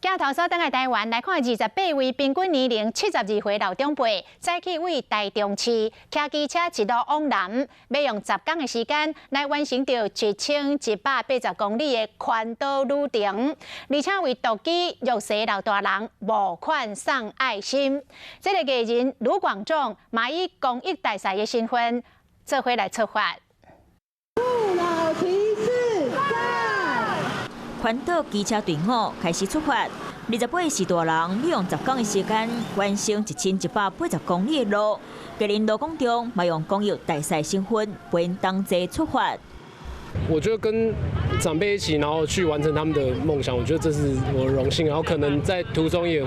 鏡頭鎖轉來台灣來看，28位平均年齡72歲老長輩，早起對台中市騎機車一路往南，欲用10工的時間來完成著1180公里的環島旅程，而且為獨居弱勢老大人募款送愛心。這个藝人盧廣仲嘛以公益大使的身份做伙來出發。父老騎士讚！環島機車隊伍開始出發。28歲大人欲用10工的時間完成1180公里的路。藝人盧廣仲嘛用公益大使身份陪同齊出發。我覺得跟長輩一起，然後去完成他們的夢想，我覺得這是我的榮幸。然後可能在途中也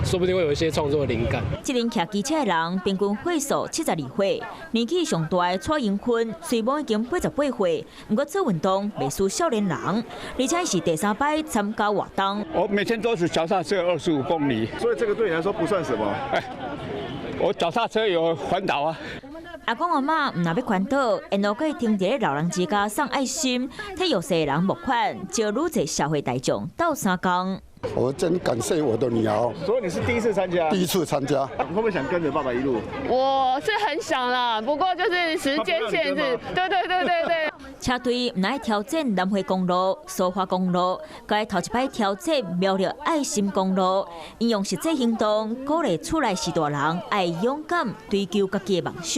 說不定會有一些創作的靈感。這輪騎機車的人平均歲數72歲，年紀上大的蔡英坤雖罔已經88歲，毋過做運動袂輸少年人，而且是第三擺參加活動。我每天都是腳踏車25公里，所以這個對你來說不算什麼。哎，我腳踏車有環島啊。阿公阿嬤毋若欲環島，沿路閣會停佇咧老人之家送愛心，替弱勢人募款，招愈濟社會大眾鬥相共。我真感謝我的女兒。所以你是第一次參加？第一次參加。你會不會想跟着爸爸一路？我是很想啦，不過就是時間限制。對對對對對。車隊毋愛挑戰南迴公路、蘇花公路，閣頭一擺挑戰苗栗愛心公路，𪜶用實際行動鼓勵厝內序大人愛勇敢追求家己的夢想。